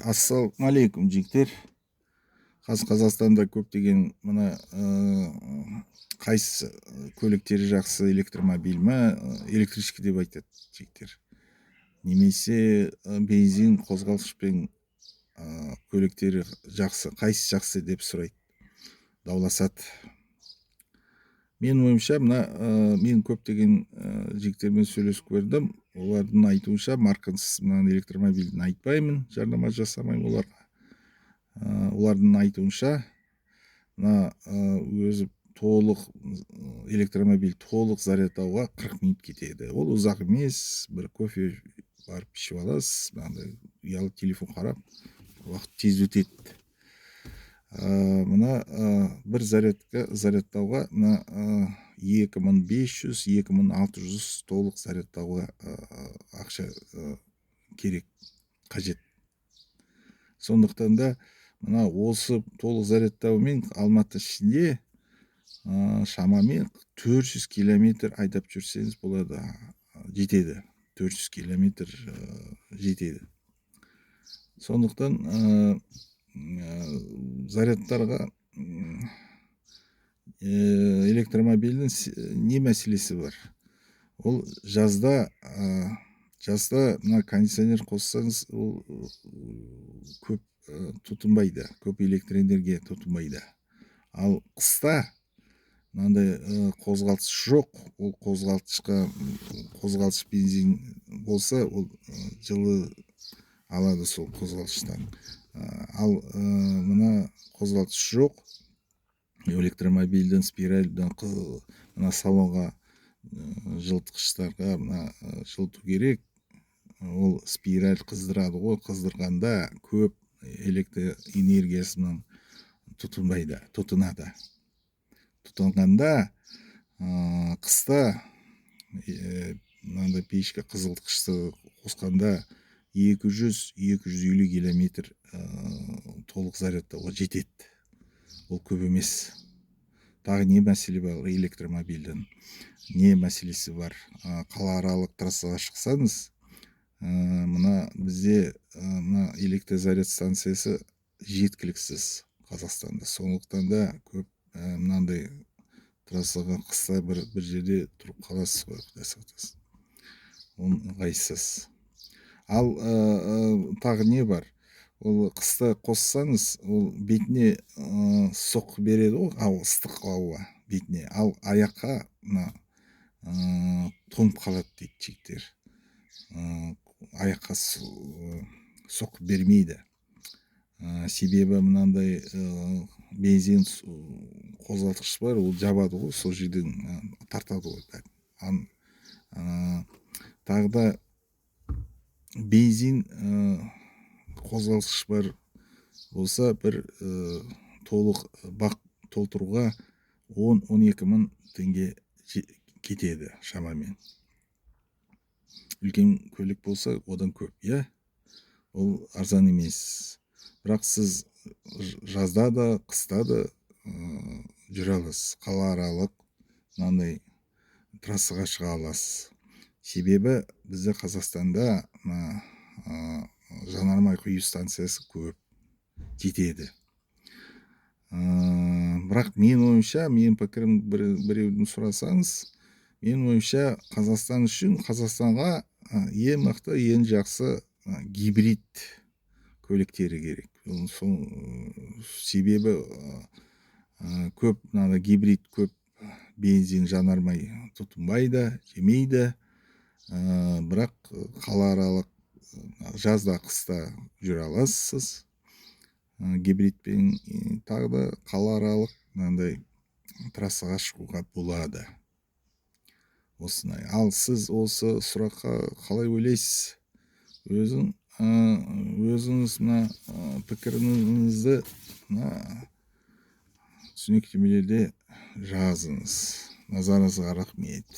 Ассалаумағалейкум, жігіттер! Қазір Қазақстанда көптеген мына қайсы көліктері жақсы, электромобиль ма, электричка деп айтады жігіттер, немесе бензин қозғалтқышпен көліктері жақсы, қайсы жақсы деп сұрайды, дауласады. Менің ойымша, мына мен көптеген жігіттермен сөйлесіп көрдім. Олардың айтуынша, маркасыз мына электромобильдің айтпаймын, жарнама жасамаймын оларға. Олардың айтуынша, мына өзі толық электромобиль толық зарядтауға 40 минут кетеді. Ол ұзақ емес, бір кофе барып ішіп аласыз, мынандай ұялы телефон қарап, уақыт тез өтеді. Мына бір зарядка зарядтауға мына 2500, 2600 толық зарядтауға ақша керек, қажет. Сондықтан да мына осы толық зарядтаумен Алматы ішінде шамамен 400 километр айдап жүрсеңіз болады, жетеді, 400 километр жетеді. Сондықтан зарядтарға электромобильдің не мәселесі бар? Ол жазда мына кондиционер қоссаңыз, ол көп тұтынбайды, көп электроэнергия тұтынбайды. Ал қыста мынандай қозғалтқыш жоқ. Ол қозғалтқышқа, қозғалтқыш бензин болса, ол жылы алады сол қозғалтқыштан. Ал мына қозғалтқыш жоқ электромобильдің спиральдан мына салонға, жылытқыштарға мына жылыту керек. Ол спираль қыздырады ғой, қыздырғанда көп электр энергиясынан тұтынбайды, тұтынады. Тұтынғанда қыста мынандай печка қызылтқышты қосқанда 200, 250 километр толық зарядтауға жетеді. Ол көп емес. Тағы не мәселе бар? Электромобильдің не мәселесі бар? Қалааралық трассаға шықсаңыз, мына бізде мына электрозаряд станциясы жеткіліксіз Қазақстанда. Сондықтан да көп мынандай трассаға қыста бір жерде тұрып қаласыз ғой, құдай сақтасын, ол ыңғайсыз. Ал тағы не бар? Ол қыста қоссаңыз, ол бетіне соққы береді ғой, ал ыстық ауа бетіне, ал аяққа мына тоңып қалады дейді жігіттер. Аяққа соққы бермейді. Себебі мынандай бензин қозғалтқыш бар, ол жабады ғой, сол жерден тартады ғой. Тағы да бензин қозғалтқыш бар болса, бір толық бак толтыруға 10-12 мың теңге кетеді шамамен. Үлкен көлік болса, одан көп, иә. Ол арзан емес, бірақ сіз жазда да, қыста да жүре аласыз, қалааралық мынандай трассаға шыға аласыз. Себебі бізде Қазақстанда мына жанармай құю станциясы көп, жетеді. Бірақ менің ойымша, менің пікірім, біреуден сұрасаңыз, менің ойымша, Қазақстан үшін, Қазақстанға ең мықты, ең жақсы гибрид көліктері керек. Сол себебі көп мынада гибрид көп бензин, жанармай тұтынбайды, жемейді. Бірақ қалааралық, жазда, қыста жүре аласыз гибридпен. Тағы да қалааралық мынандай трассаға шығуға болады осындай. Ал сіз осы сұраққа қалай ойлайсыз? Өзіңіз мына пікіріңізді мына түсініктемелерде жазыңыз. Назарыңызға рахмет.